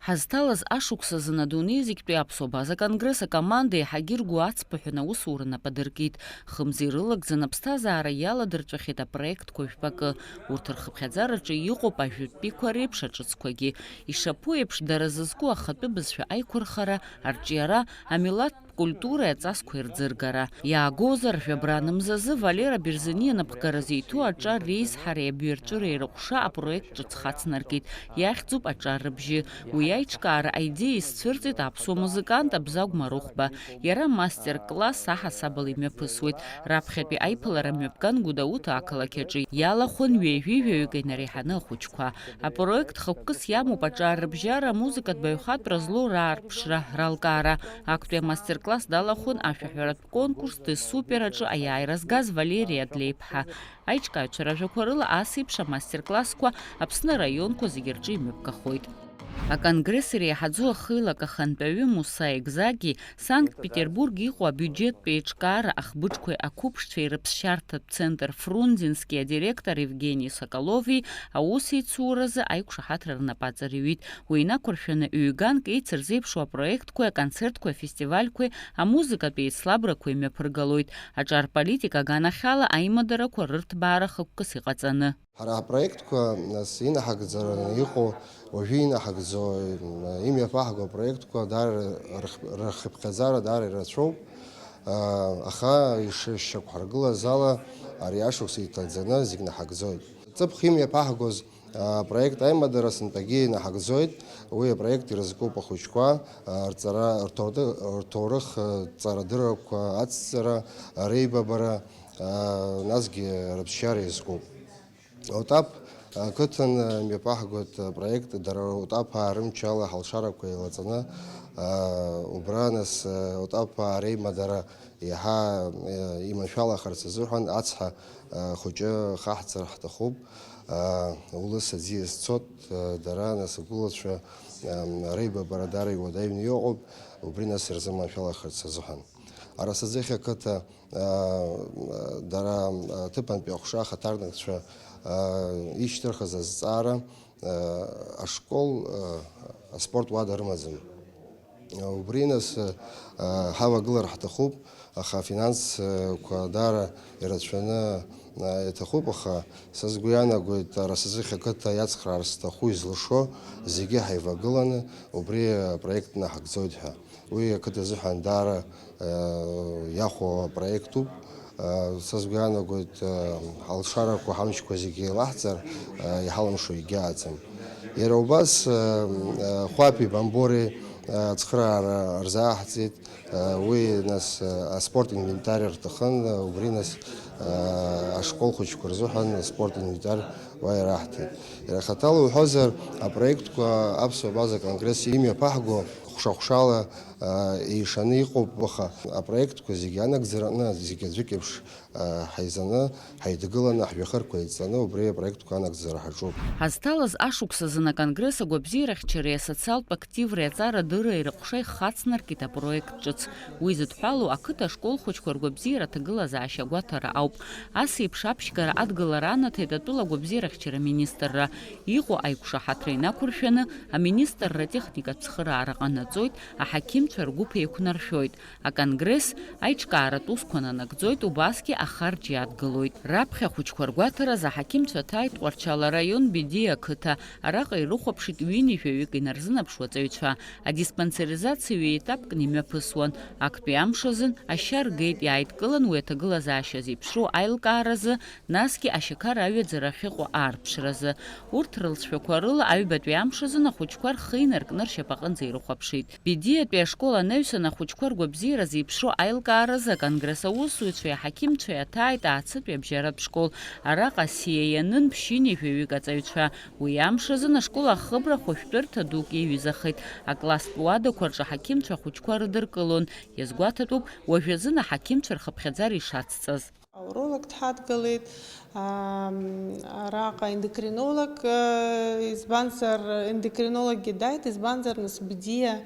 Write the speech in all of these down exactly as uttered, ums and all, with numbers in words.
Ҳазҭалаз ашықәс азын адунеи зегьтәи аԥсуа база конгресс акоманда еиҳагьы ргәы ацԥыҳәаны аусура нап адыркит. Хымз ирылагӡаны аԥсҭазаара иаладырҵәахьеит апроектқәа жәпакы. Урҭ рхыԥхьаӡараҿы иҟоуп ажәытәтәиқәа реиԥш аҿыцқәагьы. Ишаԥу еиԥш, дара зызку ахатәы бызшәа аиқәырхара, арҿиара, амилаҭтә культуреи аҵасқәеи рӡыргара. Иаагозар, жәабран мзазы Валера Берзениа напхгара зиҭо аҿар реизҳареи абҩарҵәыреи рыҟәша апроект ҿыц хацнаркит. Иахьӡуп аҿар рыбжьы. Уи аиҿкаара аидеиа изцәырҵит аԥсуа музыкант Абзагә Марыхәба. Иара мастер-класс аҳасабала имҩаԥысуеит. Раԥхьатәи аиԥылара мҩаԥган Гәдоуҭа ақалақь аҿы иалахәын ҩажәи жәаҩык инареиҳаны ахәыҷқәа. Апроект хықәкыс иамоуп аҿар рыбжьара, амузыкатә баҩхатәра злоу раарԥшра, ралкаара. Актәи амастер-класс далахәын ашәаҳәаратә конкурс Ты супер аҿы аиааира згаз Валери Адлеиԥҳа. Аиҿкааҩцәа ражәақәа рыла, ас еиԥш амастер-классқәа Аԥсны араионқәа зегьы рҿы имҩаԥгахоит. Аконгресс иреиҳаӡоу ахеилак ахантәаҩы Муса Егзаги, Санкт-Петербург иҟоу абиуџьеттә еиҿкаара ахбыџқәеи ақәыԥшцәеи рыԥсшьарҭатә центр Фрунзенски адиректор Евгени Соколови аусеицуразы аиқәшаҳаҭра рнапаҵаҩ иҩит. Уи инақәыршәаны ҩганк еицырзеиԥшу апроектқәеи аконцертқәеи афестивальқәеи амузыкатә еицлабрақәеи мҩаԥыргалоит, аҿар политика аганахьала аимадарақәа рырҭбаара хықәкыс иҟаҵаны. Ҳара ҳпроектқәа, нас, инаҳагӡараны иҟоу, уажәы инаҳагӡо, имҩаԥаҳго апроектқәа даара рых-, рхыԥхьаӡара даара ирацәоуп, аха ишышьақәҳаргылаз ала, ари ашықәс иҭаӡаны зегь наҳагӡоит. Ҵыԥх имҩаԥаҳгоз апроект аимадара сынтәагьы инаҳагӡоит. Уи апроект ирызкуп ахәыҷқәа, а, рҵара, рҭоуры-, рҭоурых, а, ҵарадыррақәа ацҵара, а, реибабара, а, насгьы рыԥсшьара иазкуп. Отап ақыҭан, а, мҩаԥаҳгоит апроект, дара Отапаа рымчала ҳалшарақәа еилаҵаны, а, убра нас, а, Отапаа реимадара иаҳа, а, иманшәалахарц азыҳәан ацҳа, а, хәыҷы хаҳҵар ҳҭахуп. Улыс аӡиас цот, дара нас агәылацәа, реибабара дара иуадаҩны иҟоуп, убри нас ирзыманшәалахарц азыҳәан. Арасаӡыхь ақыҭа, дара аҭыԥантәи аҟәша ахаҭарнакцәа ишьҭырхыз азҵаара, ашкол аспорт уада рымаӡам. Убри нас, а, ҳавагылар ҳҭахуп, аха афинансқәа даара ирацәаны, а, иҭахуп, аха са сгәы иаанагоит, ара сзыхь ақыҭа иацхраар зҭаху, изылшо зегьы ҳаивагыланы убри апроект наҳагӡоит ҳәа. Уи ақыҭа азыҳәан даара, а, иахәо апроектуп. Са сгәы иаанагоит, алшарақәа ҳамчқәа зегьы еилаҳҵар, иҳалымшо егьааӡам. Иара убас, Хәаԥи Бамбори ацхыраара рзааҳҵеит. Уи, нас, аспорт инвентарь рҭахын, убри, нас, ашкол хәыҷқәа рзыҳәан аспорт инвентарь уа ираҳҭеит. Иара хаҭала уҳәозар, апроектқәа Аԥсуа База Конгресс имҩаԥаҳго хәша-хәшала еишаны иҟоуп, аха апроектқәа зегьы анагӡараны, зегьы аӡәык еиԥш ҳаизаны, ҳаидгыланы, ҳжәҩахырқәа еиҵаны убри апроектқәа анагӡара ҳаҿуп. Ҳазҭалаз ашықәс азын аконгресс агәабзиарахьчареи асоциалтә активреи аҵарадырреи рыҟәша ихацнаркит апроект ҿыц. Уи зыдҳәалоу ақыҭа ашкол хәыҷқәа ргәабзиара аҭагылазаашьа агәаҭара ауп. Ас еиԥш аԥшьгара адгылара анаҭеит атәыла агәабзиарахьчара аминистрра. Иҟоу аиқәшаҳаҭра инақәыршәаны, аминистрра атехникатә цхыраара ҟанаҵоит, аҳақьымцәа ргәыԥ еиқәнаршәоит. Аконгресс аиҿкааратә усқәа нанагӡоит, убасгьы ахарџь иадгылоит. Раԥхьа ахәыҷқәа ргәаҭаразы аҳақьымцәа ҭааит Тҟәарчал араион Бедиа ақыҭа. Араҟа ирыхәаԥшит ҩынҩажәаҩык инарзынаԥшуа аҵаҩцәа. Адиспансеризациа ҩеетапкны имҩаԥысуан. Актәи амш азын ашьа ргеит, иааидкылан уи аҭагылазаашьа зеиԥшроу аилкааразы, насгьы ашьақар аҩаӡара ахьыҟоу аарԥшразы. Урҭ рылҵшәақәа рыла аҩбатәи амш азын ахәыҷқәа рхы инаркны ршьапаҟынӡа ирыхәаԥшит. Бедиатәи ашкол анаҩсан ахәыҷқәа ргәабзиара зеиԥшроу аилкааразы аконгресс аусзуҩцәеи аҳақьымцәеи аҭааит Аацы-тәи абжьаратә школ. Араҟа сиа ианын ԥшьынҩажәаҩык аҵаҩцәа. Уи амш азын ашкол ахыбра хәышәтәырҭа дук иаҩызахеит. Акласстә уадақәа рҿы аҳақьымцәа ахәыҷқәа рыдыркылон. Иазгәаҭатәуп уажәазын аҳақьымцәа рхыԥхьаӡара ишацҵаз. Уролог дҳадгылеит, ам, араҟа ендокринолог, э, избанзар, ендокринологгьы дааит, избанзар, нас Бедиа,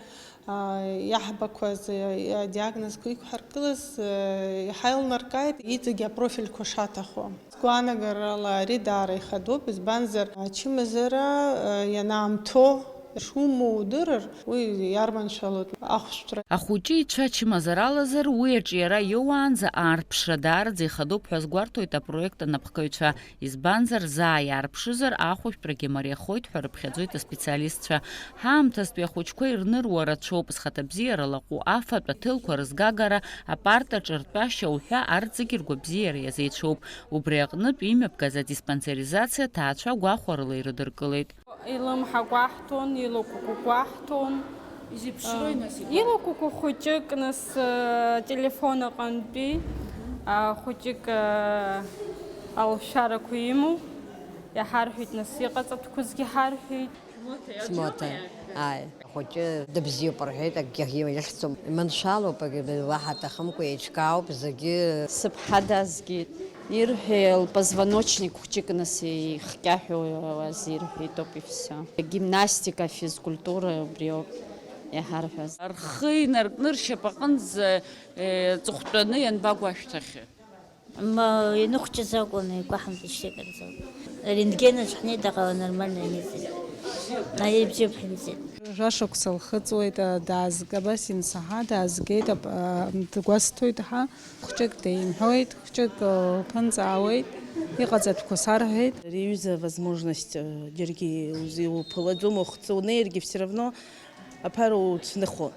а, иаҳбақәаз, э, адиагнозқәа иқәҳаргылаз, э, иҳаилнаркааит, иҵегь апрофильқәа шаҭаху. Сгәаанагарала ари даара ихадоуп, избанзар, ачымазара, э, ианаамҭоу, Шумоу удырыр, уи иарманшәалоит ахәшәтәра. Ахәыҷы ицәа ачымазара алазар, уи аҿиара иоуаанӡа аарԥшра даараӡа ихадоуп ҳәа азгәарҭоит апроект анапхгаҩцәа. Избанзар, заа иаарԥшызар, ахәышәтәрагьы мариахоит ҳәа рыԥхьаӡоит аспециалистцәа. Ҳаамҭазтәи ахәыҷқәа ирныруа рацәоуп, зхаҭабзиара лаҟәу, афатә аҭелқәа рызгагара, апартаҿы ртәашьа уҳәа, арҭ зегьы ргәабзиара иазеицәоуп. Убри аҟнытә имҩаԥгаз адиспансеризациа аҭаацәа гәахәарыла ирыдыркылеит. Илымҳа гәаҳҭон, илакәқәа гәаҳҭон. Изеиԥшрои, нас, игәаҳ- Илакәқәа хәыҷык, нас, э, телефон аҟынтәи, а, хәыҷык, э, алшарақәа имоуп. Иҳарҳәеит, нас, иҟаҵатәқәазгьы ҳарҳәеит. Смоҭа, ааи. Ахәыҷы дыбзиоуп рҳәеит, акгьы ихьӡом. Иманшәалоуп, уаҳа аҭахымкәа еиҿкаауп зегьы. Сыԥҳа дазгеит. Ирҳәеи, лпозвоночник хәҷык нас ихкьаҳәуаз ирҳәеит ауп, и всё. Гимнастика, физкультура убриоуп иҳарҳәаз. Рхы инаркны ршьапаҟынӡа, э, ҵыхәтәаны ианбагәашәҭахьеи? Ма, ианыхәҷыз акәын, игәаҳамҵеит шьҭакырӡа. Арентген аҿы ҳнеит, аха нормально ианыҵит. Ари бзиоуп ҳәа иҵит. Жәашықәса лхыҵуеит, а, даазг-, абас инсаҳа, даазгеит, ап-, а, дгәасҭоит ҳа. Хәҷык деимҳәоит, хәҷык, а, лԥынҵаауеит, иҟаҵатәқәа сарҳәеит. Ари аҩыза возможность, а, џьаргьы узи-, уԥылаӡом, ухҵы унеиргьы все равно аԥара уцәныхо.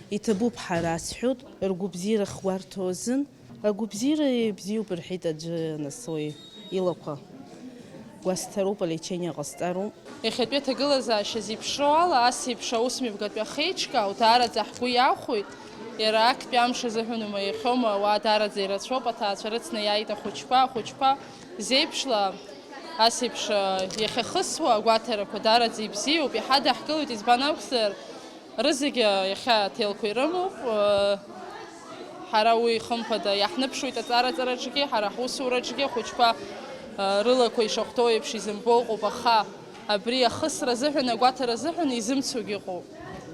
Иҭабуп ҳара, сҳәоит, ргәабзиара хгәарҭо азын. Агәабзиара ибзиоуп рҳәеит аӡәы, нас уи илақәа гәасҭароуп, алечение ҟасҵароуп. Иахьатәи аҭагылазаашьа зеиԥшроу ала, ас еиԥш аусмҩаԥгатәи ахеиҿкаау даараӡа ҳгәы иахәоит. Иара актәи амш азыҳәан ума иахьоума, ауаа даараӡа ирацәоуп, аҭаацәа рыцны иааит ахәыҷқәа, ахәыҷқәа зеиԥшла ас еиԥш, э, иахьахысуа агәаҭарақәа даараӡа ибзиоуп, иҳадаҳкылоит, избан акәзар, рызегьы иахьа аҭелқәа ирымоуп. Ҳара уи, хымԥада, иаҳныԥшуеит аҵараҵараҿгьы, ҳара ҳусураҿгьы ахәыҷқәа, рылақәа ишахәҭоу еиԥш изымбо ыҟоуп, аха абри ахысра азыҳәан, агәаҭара азыҳәан изымцогьы ыҟоуп.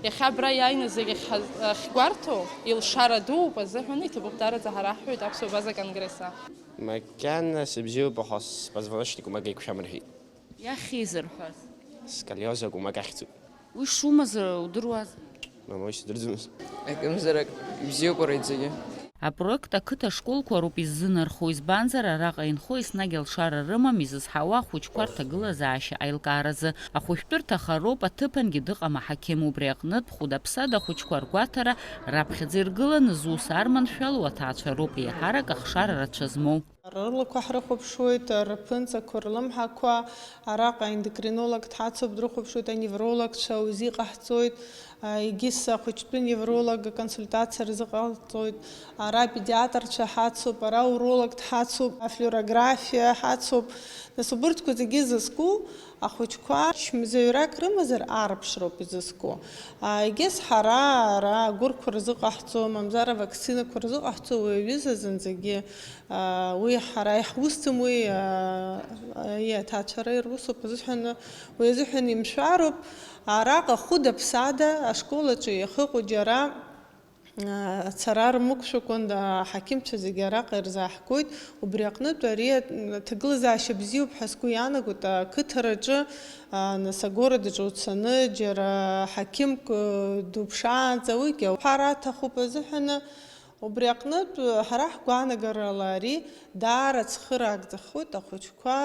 Иахьа абра иааины зегь ахьҳаз-, ахьгәарҭо, илшара дууп азыҳәан, иҭабуп даараӡа ҳара ҳҳәоит Аԥсуа Абаза Конгресс. Макьана сыбзиоуп, аха спозвоночник умак еиқәшәам рҳәеит. Иахьа изырҳәаз? Сколиоз акәмак ахьӡуп. Уи шумаз удыруаз? Мамои, сдырӡомызт. Акымзарак, ибзиоуп уара иҵегьы. Апроект ақыҭа школқәа роуп иззынархо, избанзар, араҟа инхо еснагь алшара рымам изызҳауа ахәыҷқәа рҭагылазаашьа аилкааразы. Ахәышәтәырҭа хароуп, аҭыԥангьы дыҟам аҳақьым, убри аҟнытә хәыда-ԥсада ахәыҷқәа ргәаҭара раԥхьаӡа иргыланы зус арманшәалоу аҭаацәа роуп еиҳарак ахшара рацәа змоу. Рылақәа ҳрыхәаԥшуеит, рԥынҵақәа, рлымҳақәа, араҟа ендокринологк дҳацуп, дрыхәаԥшуеит аневрологцәа, УЗИ ҟаҳҵоит, егьыс ахәыҷтәы невролог аконсультациа рзыҟалҵоит, ара апедиатрцәа ҳацуп, ара уролог дҳацуп, афлюорографиа ҳацуп. Нас убырҭқәа зегьы зызку ахәыҷқәа хьымӡаҩрак рымазар аарԥшроуп изызку. Егьыс ҳара ара агәырқәа рзыҟаҳҵо, мамзар авакцинақәа рзыҟаҳҵо уи аҩыза зынӡагьы. Уи ҳара иаҳусӡам, уи, уи аҭаацәара ирусуп азыҳәан, уи азыҳәан имшәароуп. Араҟа хәыда-ԥсада ашкол аҿы иахьыҟоу џьара ацара рмықәшәакәан, аҳақьымцәа зегьы араҟа ирзааҳгоит. Убри аҟнытә ари аҭагылазаашьа бзиоуп ҳәа сгәы иаанагоит. Ақыҭараҿы, нас агород аҿы уцаны џьара ҳақьымк дуԥшаанӡа, уигьы аҳәара аҭахуп азыҳәан. Убри аҟнытә, ҳара ҳгәаанагарала ари даара цхыраагӡахоит ахәыҷқәа,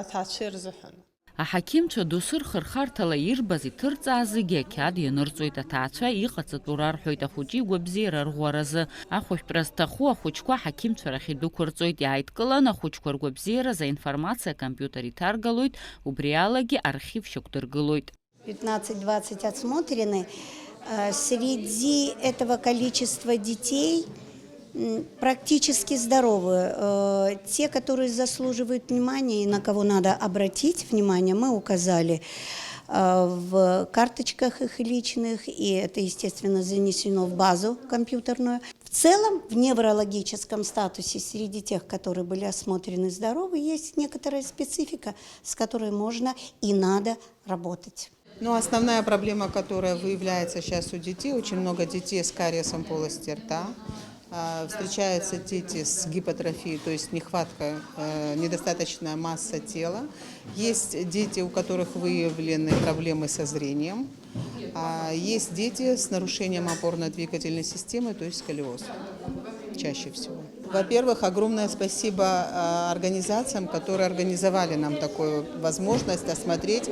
аҭаацәа рзыҳәан. Аҳақьымцәа досу рхырхарҭала ирбаз, иҭырҵааз зегьы ақьаад ианырҵоит, аҭаацәа иҟаҵатәу рарҳәоит ахәыҷы игәабзиара арӷәӷәаразы. Ахәышәтәра зҭаху ахәыҷқәа аҳақьымцәа рахь идәықәырҵоит, иааидкыланы ахәыҷқәа ргәабзиаразы аинформациа акомпиутер иҭаргалоит, убри алагьы архив шьақәдыргылоит. Пятнадцать-двадцать отсмотрены. Э, среди этого количества детей, м, практически здоровы. Э, те, которые заслуживают внимания и на кого надо обратить внимание, мы указали, э, в карточках их личных, и это, естественно, занесено в базу компьютерную. В целом, в неврологическом статусе среди тех, которые были осмотрены, здоровы, есть некоторая специфика, с которой можно и надо работать. Но основная проблема, которая выявляется сейчас у детей, очень много детей с кариесом полости рта. А, встречаются дети с гипотрофией, то есть нехватка, э, недостаточная масса тела. Есть дети, у которых выявлены проблемы со зрением. А есть дети с нарушением опорно-двигательной системы, то есть сколиоз чаще всего. Во-первых, огромное спасибо, а, организациям, которые организовали нам такую возможность осмотреть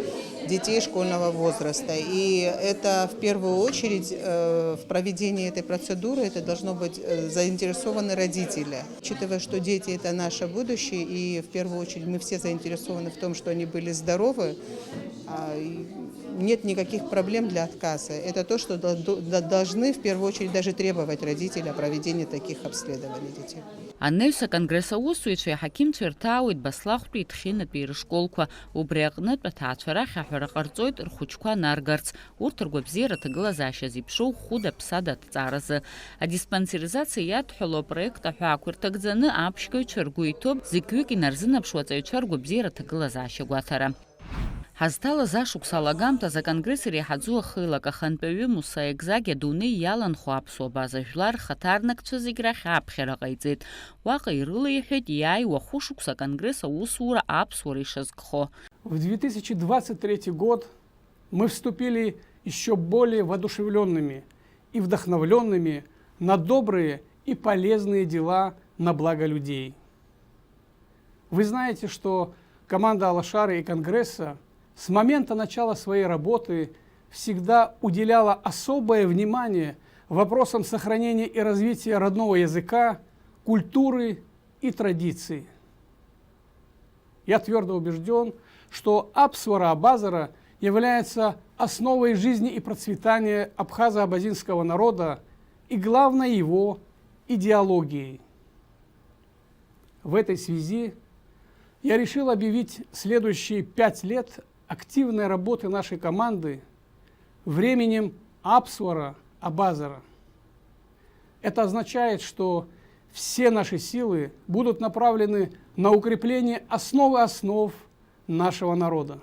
детей школьного возраста. И это в первую очередь, э, в проведении этой процедуры это должно быть, э, заинтересованы родители. Учитывая, что дети — это наше будущее, и в первую очередь мы все заинтересованы в том, что они были здоровы, а, и нет никаких проблем для отказа. Это то, что до-, до-, должны в первую очередь даже требовать родители о проведении таких обследований детей. Анаҩс аконгресс аусзуҩцәеи аҳақьымцәеи рҭаауеит Баслахәтәи Ҭхьынатәи рышколқәа. Убри аҟнытә аҭаацәа рахь аҳәара ҟарҵоит рхәыҷқәа наргарц, урҭ ргәабзиара аҭагылазаашьа зеиԥшроу хәыда-ԥсада аҭҵааразы. Адиспансеризациа иадҳәалоу апроект аҳәаақәа ирҭагӡаны аԥшьгаҩцәа ргәы иҭоуп зықьҩык инарзынаԥшуа аҵаҩцәа ргәабзиара аҭагылазаашьа гәаҭара. Ҳазҭалаз ашықәс алагамҭазы аконгресс иреиҳаӡоу ахеилак ахантәаҩы Муса Егзагь адунеи иаланхо аԥсуа база жәлар рхаҭарнакцәа зегь рахь аԥхьара ҟаиҵеит. Уаҟа ирылеиҳәеит иааиуа хәышықәса аконгресс аусура аԥсуара ишазкхо. В две тысячи двадцать третий год мы вступили ещё более воодушевлёнными и вдохновлёнными на добрые и полезные дела на благо людей. Вы знаете, что команда Алашары и Конгресса с момента начала своей работы всегда уделяла особое внимание вопросам сохранения и развития родного языка, культуры и традиций. Я твёрдо убеждён, что Апсвара Абазара является основой жизни и процветания абхазо-абазинского народа и главной его идеологией. В этой связи я решил объявить следующие пять лет активной работы нашей команды временем Апсвара Абазара. Это означает, что все наши силы будут направлены на укрепление основы основ нашего народа.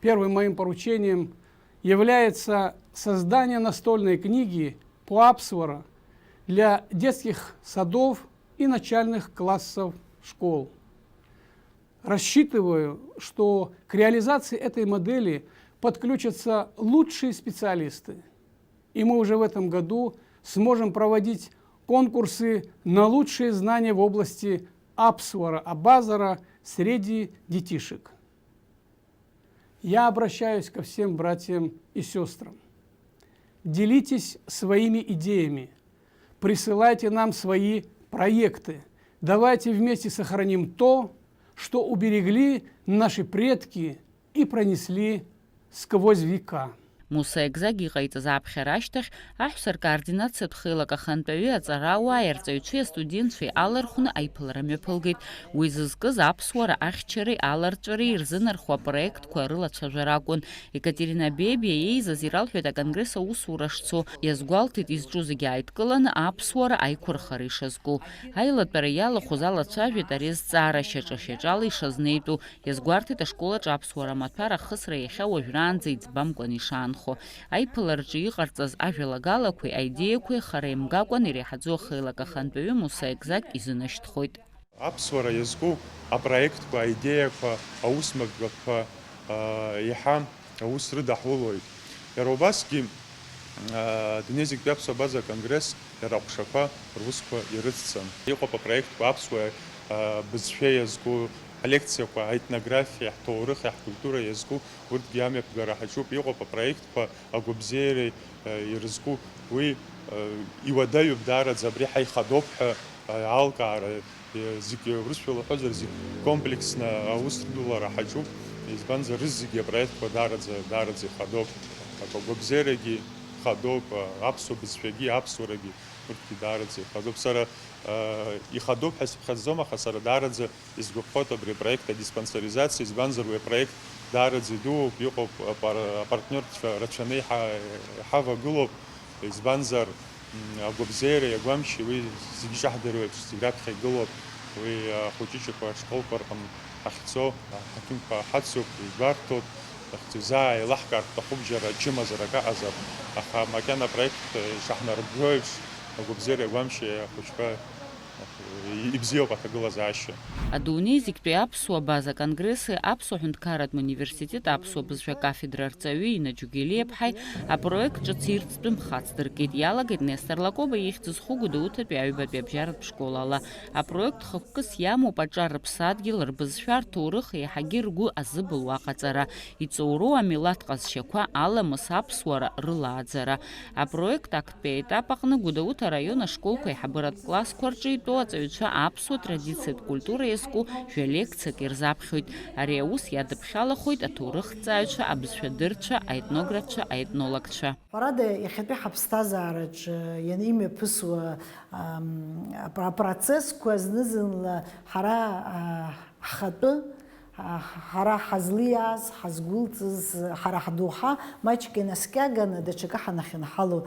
Первым моим поручением является создание настольной книги по Апсвара для детских садов и начальных классов школ. Рассчитываю, что к реализации этой модели подключатся лучшие специалисты, и мы уже в этом году сможем проводить конкурсы на лучшие знания в области Апсвара Абазара среди детишек. Я обращаюсь ко всем братьям и сестрам. Делитесь своими идеями, присылайте нам свои проекты. Давайте вместе сохраним то, что уберегли наши предки и пронесли сквозь века. Муса Егзагь иҟаиҵаз аԥхьара ашьҭахь, аҳәса ркоординациатә хеилак ахантәаҩы аҵарауааи арҵаҩцәеи астудентцәеи алархәны аиԥылара мҩаԥылгеит. Уи зызкыз аԥсуара ахьчареи аларҵәареи ирзынархо апроектқәа рылацәажәара акәын. Екатерина Бебиа еизаз иралҳәеит аконгресс аусура шцо, иазгәалҭеит изҿу зегьы ааидкыланы аԥсуара аиқәырхара ишазку. Аилатәара иалахәыз алацәажәеит ари азҵаара шьаҿа-шьаҿала ишазнеитәу. Иазгәарҭеит ашкол аҿы аԥсуара амаҭәар ахысра иахьа уажәраанӡа иӡбамкәан ишаанхо. Аиԥылараҿы иҟарҵаз ажәалагалақәеи аидеиақәеи хара имгакәан иреиҳаӡоу ахеилак ахантәаҩы Муса Егзагь изынашьҭхоит. Аԥсуара иазку апроектқәа, аидеиақәа, аусмҩаԥгатәқәа, аа, еиҳа аус рыдаҳулоит. Иара убасгьы, аа, дунеи зегьтәи аԥсуа база конгресс иара аҟәшақәа русқәа ирыцҵан. Иҟоуп апроектқәа аԥсуа, аа, бызшәа иазку, ҳлекциақәа, ҳетнографиа, ҳҭоурыхи ҳкультура иазку, урҭгьы амҩаԥгара ҳаҿуп. Иҟоуп апроектқәа агәабзиареи, аа, ирызку, уи, аа, иуадаҩуп даараӡа, абри ҳаихадоуп ҳәа, аа, алкаара. Зегь урысшәала уҳәозар, зегь комплексны аус рдулара ҳаҿуп, избанзар, рызегьы апроектқәа даараӡа, даараӡа ихадоуп. Агәабзиарагьы хадоуп, аԥсуа бызшәагьы, аԥсуарагьы, урҭгьы даараӡа ихадоуп. Сара, э, ихадоуп ҳәа сыԥхьаӡом, аха сара даараӡа исгәаԥхоит абри апроект адиспансеризациа, избанзар, уи апроект даараӡа идууп, иҟоуп апар-, апартнерцәа рацәаны иҳа-, иҳавагылоуп. Избанзар, м, агәабзиареи агәамчи уи зегьы ишаҳдыруа еиԥш, зегь раԥхьа игылоуп. Уи ахәыҷыҷқәа ашколқәа рҟны ҳахьцо, аҳақьымқәа ҳацуп, ижәбарҭоуп, дахьцо заа еилаҳкаартә ҭахуп, џьара ачымазара акаҟазар. Аха макьана апроект, э, ишаҳнарыгӡо еиԥш, Агәабзиара иагәамшәеи ахәыҷқәа ибзиоуп аҭагылазаашьа. Адунеи зегьтәи аԥсуа база конгресси Аԥсуа ҳәынҭқарратә университет аԥсуа бызшәа кафедра арҵаҩи Инна Џьугелиаԥҳаи апроект ҿыц ирӡтәым хацдыркит. Иалагеит Нестор Лакоба ихьӡ зху Гәдоуҭатәи аҩбатәи абжьаратә школ ала. Апроект хықәкыс иамоуп аҿар рыԥсадгьыл, рбызшәа, рҭоурых, еиҳагьы ргәы азыбылуа аҟаҵара, иҵоуроу амилаҭ ҟазшьақәа, аламыс аԥсуара рылааӡара. Апроект актәи аетап аҟны Гәдоуҭа араион ашколқәа аиҳабыратә классқәа рҿы итәоу аҵаҩцәа аԥсуа традициатә культура иазку жәа лекциак ирзаԥхьоит. Ари аус иадыԥхьалахоит аҭоурыхҭҵааҩцәа, абызшәадырцәа, аетнографцәа, аетнологцәа. Ҳәарада, иахьатәи ҳаԥсҭазаараҿы иан-, имҩаԥысуа, ам, апро-, апроцессқәа зны-зынла ҳара, а, ҳхатәы, а, ҳара ҳазлиааз, ҳазгәылҵыз, ҳара ҳдоуҳа маҷк инаскьаганы даҽакы ҳанахьынҳало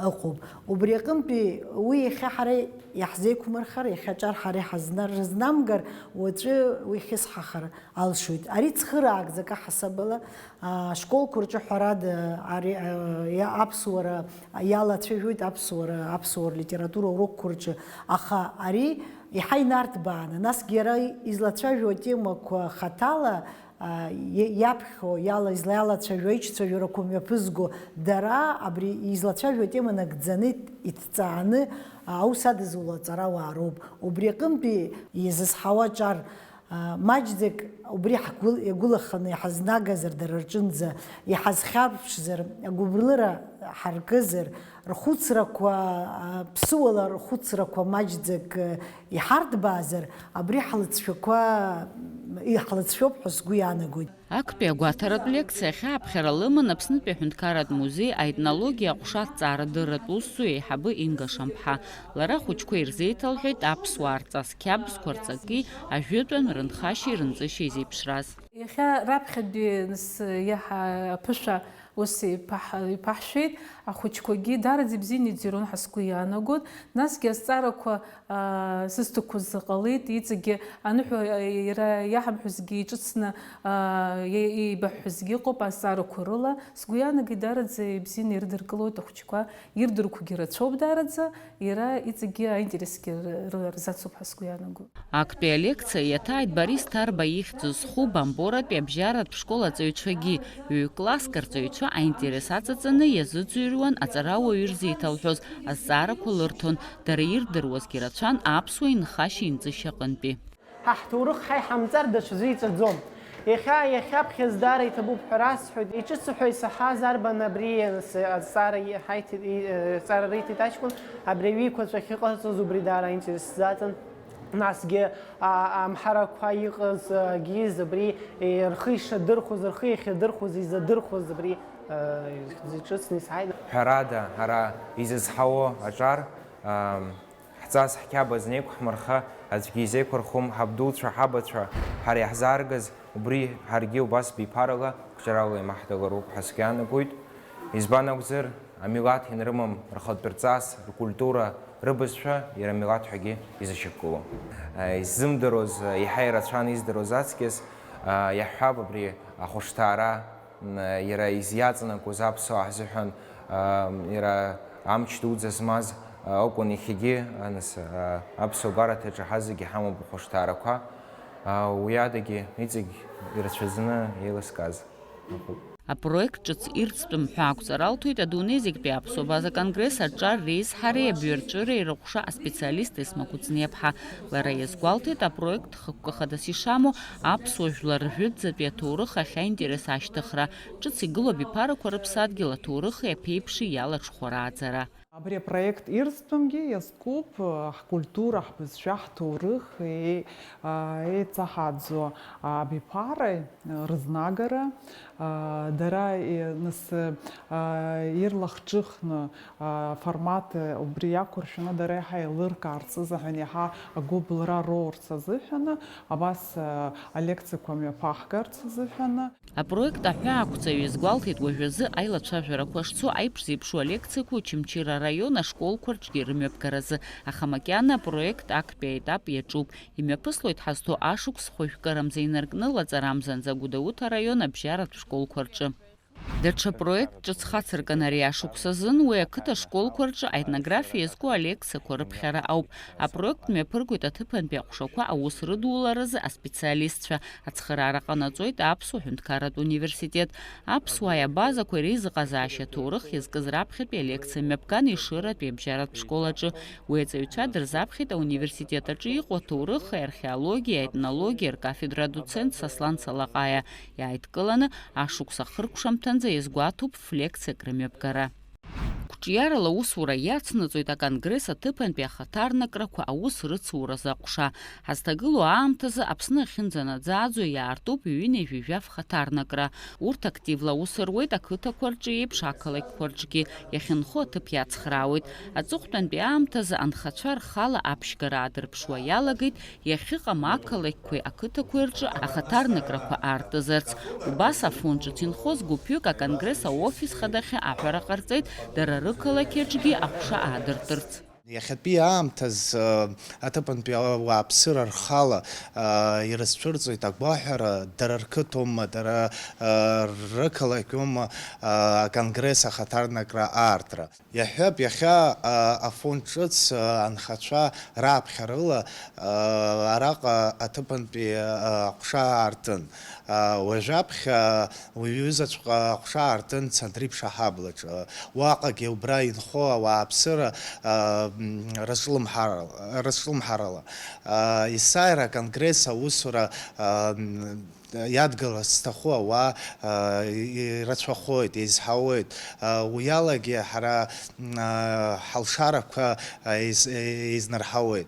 ыҟоуп. Убри аҟынтәи уи иахьа ҳара иаҳзеиқәмырхар, иахьа аҿар ҳара иҳазна-, рызнамгар, уаҵәы уи хьысҳахар алшоит. Ари цхыраагӡак аҳасабала, аа, школқәа рҿы ҳәарада, ари, аа, иа-, аԥсуара иалацәажәоит, аԥсуара, аԥсуара литература урокқәа рҿы. Аха ари иаҳа инарҭбааны, насгьы иара излацәажәо атемақәа хаҭала, аа, иа-, иаԥхьо, иала-, излаиалацәажәо, аиҿцәажәарақәа мҩаԥызго, дара абри излацәажәо атема нагӡаны иҭ-, иҭҵааны, аа, аус адызуло аҵарауаа роуп. Убри аҟынтәи иазызҳауа аҿар, аа, маҷӡак убри ҳгәы-, иагәылаханы иҳазнагазар, дара рҿынӡа иҳазхьаԥшзар, агәыблыра ҳаркызар, рхәыцрақәа, аа, ԥсыуала рхәыцрақәа маҷӡак, э, иҳарҭбаазар, абри ҳлыҵшәақәа, м, иҳлыҵшәоуп ҳәа сгәы иаанагоит. Актәи агәаҭаратә лекциа ахьааԥхьара лыман Аԥснытәи аҳәынҭқарратә музеи аетнологиа аҟәша аҭҵаарадырратә усзуҩ аиҳабы Инга Шамԥҳа. Лара ахәыҷқәа ирзеиҭалҳәеит аԥсуаа рҵас қьабзқәа рҵаки ажәытәан рынхашьеи рынҵышьеи зеиԥшраз. Иахьа раԥхьатәи нас иаҳа аԥышәа ус иԥаҳ-, иԥаҳшәеит, ахәыҷқәагьы даараӡа ибзианы иӡырҩуан ҳәа сгәы иаанагон. Насгьы азҵаарақәа, аа, зысҭақәаз ҟалеит, иҵегьы аныҳәа, иара иаҳамҳәозгьы иҿыцны, аа, иа-, еибаҳҳәозгьы ыҟоуп азҵаарақәа рыла. Сгәы иаанагеит, даараӡа ибзианы ирыдыркылоит ахәыҷқәа, ирдырқәагьы рацәоуп даараӡа, иара иҵегьы аинтересгьы р-, рыла рзацуп ҳәа сгәы иаанагоит. Актәи алекциа иаҭааит Борис Ҭарба ихьӡ зху Бамборатәи абжьаратә школ аҵаҩцәагьы, ҩ-класск арҵаҩцәа аинтерес аҵаҵаны иазыӡырҩуан аҵарауаҩы ирзеиҭалҳәоз, азҵаарақәа лырҭон, дара ирдыруазгьы рацәан аԥсуа инхашьа-инҵышьа аҟынтәи. Ҳа ҳҭоурых ҳа иҳамҵар даҽаӡәы иҵаӡом. Иахьа, иахьаԥхьаз даара иҭабуп ҳәа расҳәоит. Иҿыцу ҳәа исаҳаз арбан абри азҵаара ҳаиҭеит, азҵаара риҭеит аҷкәын, абри аҩеиқәаҵәа ахьыҟарҵоз убри даара аинтерес сзаҵан. Насгьы, а, амҳарақәа иҟаз, а, гьиз абри, е, рхы ишадырхәоз, рхы иахьадырхәоз, изадырхәоз абри, а, ҿыцны исҳаит. Ҳәарада, ара изызҳауо аҿар, а, ҳҵас ҳқьабз неиқәҳмырха, аӡәгьы изеиқәырхом, ҳабдуцәа, ҳабацәа, ҳара иаҳзааргаз, убри ҳаргьы убас биԥарала, хәҷарала имаҳҭалароуп ҳәа сгәы иаанагоит. Избан акәзар, амилаҭ ианрымам рхатә рҵас, ркультура, рыбызшәа иара амилаҭ ҳәагьы изышьақәгылом. Исзымдыруаз, еиҳа ирацәан издыруаз аҵкьыс, иаҳҳәап, абри ахәышҭаара, иара изиаҵанакуаз аԥсуаа ҳзыҳәан, иара амч дуӡӡа змаз акәын иахьагьы, нас, аԥсуа гәараҭаҿы ҳазегьы ҳамоуп ахәышҭаарақәа, уи адагьы иҵегь ирацәаӡаны еилыскааз. Апроект ҿыц ирӡтәым ҳәа ақәҵара алҭоит адунеи зегьтәи аԥсуа база конгресс аҿар реизҳареи абҩарҵәыреи рыҟәша аспециалист Есма Кәыҵниаԥҳа. Лара иазгәалҭеит апроект хықәкы хадас ишамоу аԥсуа жәлар ржәытәӡатәи аҭоурых ахь аинтерес ашьҭыхра, ҿыц игылоу абиԥарақәа рыԥсадгьыл аҭоурыхи аԥеиԥши иалаҽхәарааӡара. Абри апроект ирӡтәымгьы иазкуп, э, ҳкультура, ҳбызшәа, ҳҭоурых, е-, а, еицаҳаӡо абиԥара, э, рызнагара, а, дара, э, нас, а, ирлахҿыхны, а, формат, э, убри иақәыршәаны дара иаҳа еилыркаарц азыҳәан, иаҳа агәыблра роурц азыҳәаны, абас, э, алекциақәа мҩаԥаҳгарц азыҳәаны. Апроект аҳәаақәҵаҩ иазгәалҭеит, уажәазы аилацәажәарақәа шцо аиԥш зеиԥшу алекциақәа Очамчыра араион ашколқәа рҿгьы рымҩаԥгаразы, аха макьана апроект актәи аетап иаҿуп. Имҩаԥыслоит ҳазҭоу ашықәс хәажәкырамза инаркны лаҵарамзанӡа Гәдоуҭа араион абжьаратә школқәа рҿы. Даҽа проект ҿыц хацыркын ари ашықәс азын, уи ақыҭа школқәа рҿы аетнографиа иазку алекциақәа рыԥхьара ауп. Апроект мҩаԥыргоит аҭыԥантәи аҟәшақәа аус рыдуларазы аспециалистцәа. Ацхыраара ҟанаҵоит Аԥсуа ҳәынҭқарратә университет. Аԥсуааи абазақәеи реизыҟазаашьа аҭоурых иазкыз раԥхьатәи алекциа мҩаԥган Ешыратәи абжьаратә школ аҿы. Уи аҵаҩцәа дырзаԥхьеит ауниверситет аҿы иҟоу аҭоурыхи археологиеи аетнологиеи ркафедра адоцент Сослан Салаҟаиа. Иааидкыланы, ашықәс ахыркәшамҭанӡа иазгәаҭоуп флекциак рымҩаԥгара. Қәҿиарала аусура иацнаҵоит аконгресс аҭыԥантәи ахаҭарнакрақәа аус рыцуразы аҟәша. Ҳазҭагылоу аамҭазы Аԥсны ахьынӡанаӡааӡо иаартуп ҩынҩажәи жәаф хаҭарнакра. Урҭ активла аус руеит ақыҭақәа рҿы еиԥш ақалақьқәа рҿгьы, иахьынхо аҭыԥ иацхраауеит. Аҵыхәтәантәи аамҭазы анхацәа рхала аԥшьгара аадырԥшуа иалагеит, иахьыҟам ақалақьқәеи ақыҭақәеи рҿы ахаҭарнакрақәа аартызарц. Убас Афон ҿыц инхоз гәыԥҩык аконгресс аофис хадахьы аҳәара ҟарҵеит, дара рықалақь аҿгьы аҟәша аадыртырц. Иахьатәи аамҭаз, э, аҭыԥантәи ауааԥсыра рхала, э, ирызцәырҵуеит агәаҳәара, дара рқыҭоума, дара, э, рықалақьоума, э, аконгресс ахаҭарнакра аартра. Иаҳҳәап, иахьа, а, Афон ҿыц, а, анхацәа раԥхьарыла, а, араҟа аҭыԥантәи, а, аҟәша аартын. А, уажәаԥхьа, а, уиҩызаҵәҟьа аҟәша аартын Цандрыԥшь аҳаблаҿы. Уаҟагьы убра инхо ауааԥсыра, а, м, рыҿлымҳарал-, рыҿлымҳарала. А, есааира аконгресс аусура, а, м, иадгыларц зҭаху ауаа, а, ирацәахоит, еизҳауеит. А, уи алагьы ҳара, м, а, ҳалшарақәа, а, еиз-, еизнарҳауеит.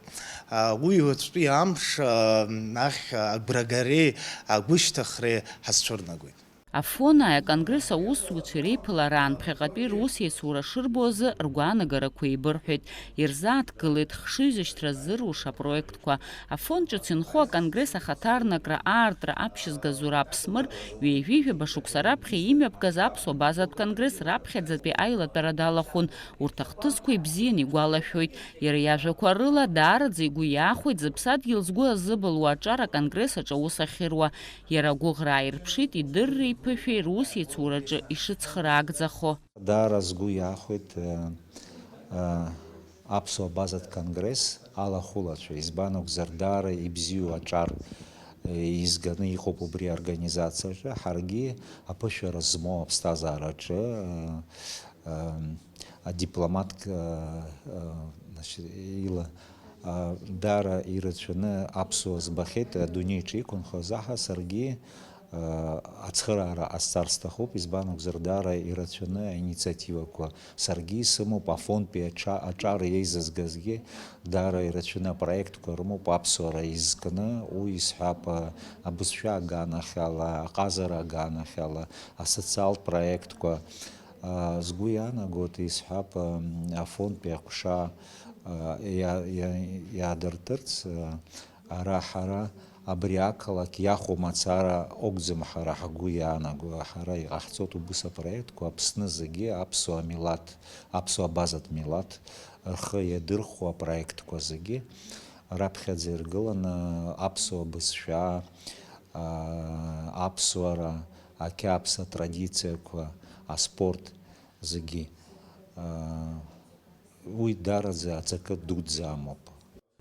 А, уи уаҵәтәи амш, а, м, ахь агәрагареи агәышьҭыхреи ҳазцәырнагоит. Афонааи аконгресс аусзуҩцәеи реиԥылараан ԥхьаҟатәи рус еицура шырбо азы ргәаанагарақәа еибырҳәеит, ирзааҭгылеит хшыҩзышьҭра ззыруша апроектқәа. Афон ҿыц инхо аконгресс ахаҭарнакра аартра аԥшьызга Зураб Смыр ҩажәи жәаба шықәса раԥхьа имҩаԥгаз аԥсуа базатә конгресс раԥхьаӡатәи аилатәара далахәын. Урҭ ахҭысқәа ибзианы игәалашәоит. Иара иажәақәа рыла, даараӡа игәы иаахәеит зыԥсадгьыл згәы азыбылуа аҿар аконгресс аҿы аус ахьыруа. Иара агәыӷра ааирԥшит идырреи иԥышәеи рус еицураҿы ишыцхыраагӡахо. Даара сгәы иаахәеит, э, э, аԥсуа базатә конгресс алахәылацәа, избан акәзар, даара ибзиоу аҿар, э, изганы иҟоуп убри аорганизациаҿы. Ҳаргьы аԥышәара змоу аԥсҭазаараҿы, э, э, адипломатк, э, э, значит, ила, э, даара ирацәаны аԥсуа збахьеит, адунеиҿы иқәынхоз аҳа саргьы, э, ацхыраара ҟасҵар сҭахуп, избан акәзар, даара ирацәаны аинициативақәа саргьы исымоуп, Афонтәи аҿа-, аҿар еизызгазгьы даара ирацәаны апроектқәа рымоуп, аԥсуара изкны, уи исҳәап, э, абызшәа аганахьала, аҟазара аганахьала, асоциалтә проектқәа, а, сгәы иаанагоит, исҳәап, ам, Афонтәи аҟәша, а, иа-, иа-, иаадыртырц, а, ара ҳара абри ақалақь иахәо мацара акәӡам ҳара ҳгәы иаанаго, ҳара иҟаҳҵоит убыс апроектқәа Аԥсны зегьы, аԥсуа милаҭ, аԥсуа базатә милаҭ рхы иадырхәо апроектқәа зегьы раԥхьаӡа иргыланы аԥсуа бызшәа, а, аԥсуара, ақьабз атрадициақәа, аспорт зегьы. А, уи даараӡа аҵакы дуӡӡа амоуп.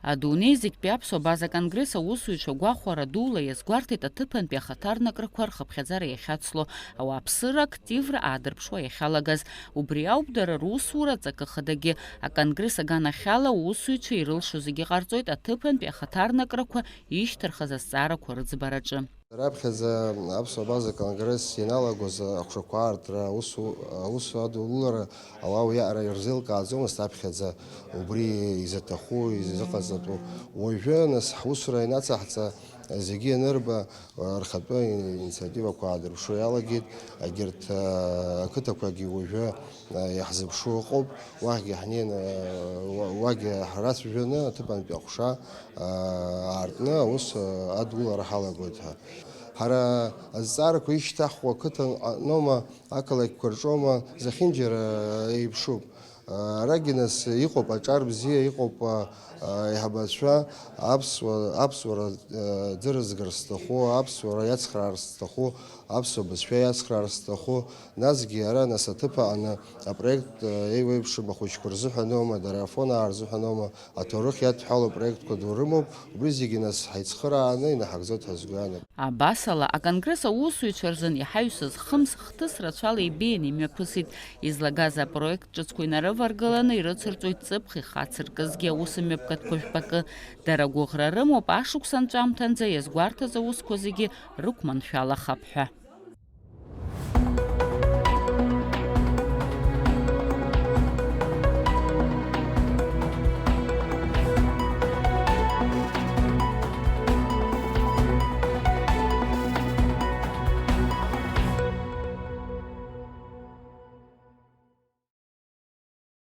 Адунеи зегьтәи аԥсуа база конгресс аусзуҩцәа гәахәара дула иазгәарҭеит аҭыԥантәи ахаҭарнакрақәа рхыԥхьаӡара иахьацло, ауааԥсыра активра аадырԥшуа иахьалагаз. Убри ауп дара русура аҵакы хадагьы. Аконгресс аганахьала аусзуҩцәа ирылшо зегьы ҟарҵоит аҭыԥантәи ахаҭарнакрақәа ишьҭырхыз азҵаарақәа рыӡбараҿы. Раԥхьаӡа аԥсуа база конгресс ианалагоз аҟәшақәа аартра аусу-, аус адулара ауаа уиаҟара ирзеилкааӡомызт, аԥхьаӡа убри изаҭаху, изыҟаҵатәу. Уажәы, нас, ҳусура ианацаҳҵа, зегьы ианырба, рхатәы инициативақәа аадырԥшуа иалагеит, егьырҭ, а, ақыҭақәагьы уажәы, а, иаҳзыԥшу ыҟоуп, уахьгьы ҳнеины, а, уа-, уагьы ҳрацәажәаны аҭыԥантәи аҟәша, а, аартны аус, а, адулара ҳалагоит ҳәа. Ҳара азҵаарақәа ишьҭаҳхуа ақыҭаноума, ақалақьқәа рҿоума, зехьынџьара еиԥшуп. Арагьы нас иҟоуп аҿар бзиа, иҟоуп аиҳабацәа, аԥсуа, аԥсуара ӡырызгарц зҭаху, аԥсуара иацхраарц зҭаху, аԥсуа бызшәа иацхраарц зҭаху, насгьы ара нас аҭыԥ аҟны апроект еиуеиԥшым ахәыҷқәа рзыҳәаноума, дара Афон аа рзыҳәаноума, аҭоурых иадҳәалоу проектқәа ду рымоуп, убри зегьы нас ҳаицхырааны инаҳагӡоит ҳәа сгәы иаанагоит. Абасала, аконгресс аусзуҩцәа рзын иҳаҩсыз хымз хҭыс рацәала ибеианы имҩаԥысит, излагаз апроект ҿыцқәа инарываргыланы ирыцырҵоит ҵыԥх ихацыркызгьы аусмҩаԥгатәқәа жәпакы. Дара гәыӷра рымоуп, ашықәс анҵәамҭанӡа иазгәарҭаз аусқәа зегьы рықәманшәалахап ҳәа.